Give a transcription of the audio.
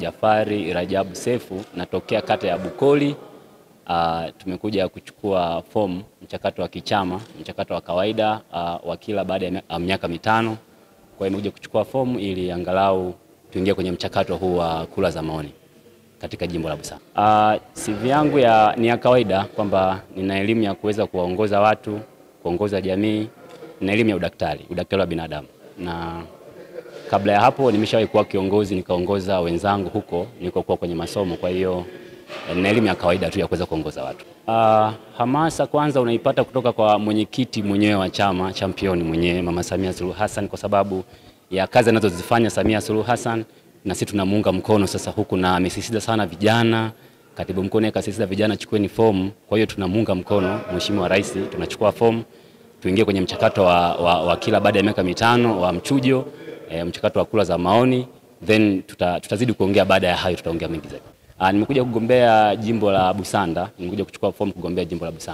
Jafari Rajabu Sefu, natokea kata ya Bukoli. Tumekuja kuchukua fomu mchakato wa kichama, mchakato wa kawaida wa kila baada ya miaka 5. Kwa hiyo nimekuja kuchukua fomu ili angalau tuingie kwenye mchakato huu wa kura za maoni katika jimbo la Busanda. CV yangu ni ya kawaida kwamba nina elimu ya kuweza kuwaongoza watu, kuongoza jamii, na elimu ya udaktari, udaktari wa binadamu. Na kabla ya hapo nimeshawahi kuwa kiongozi, nikaongoza wenzangu huko nilikokuwa kwenye masomo. Kwa hiyo nina elimu ya kawaida tu ya kuweza kuongoza watu. Hamasa kwanza unaipata kutoka kwa mwenyekiti mwenyewe wa chama, champion mwenyewe Mama Samia Suluhu Hassan, kwa sababu ya kazi anazozifanya Samia Suluhu Hassan, na sisi tunamuunga mkono sasa huku, na amesisitiza sana vijana. Katibu mkuu naye kasisitiza vijana chukueni fomu. Kwa hiyo tunamuunga mkono Mheshimiwa Rais, tunachukua fomu tuingie kwenye mchakato wa kila baada ya miaka 5 wa mchujo, mchakato wa kura za maoni, then tutazidi kuongea baada ya hayo, tutaongea mengi zaidi. Nimekuja kugombea jimbo la Busanda, nimekuja kuchukua fomu kugombea jimbo la Busanda.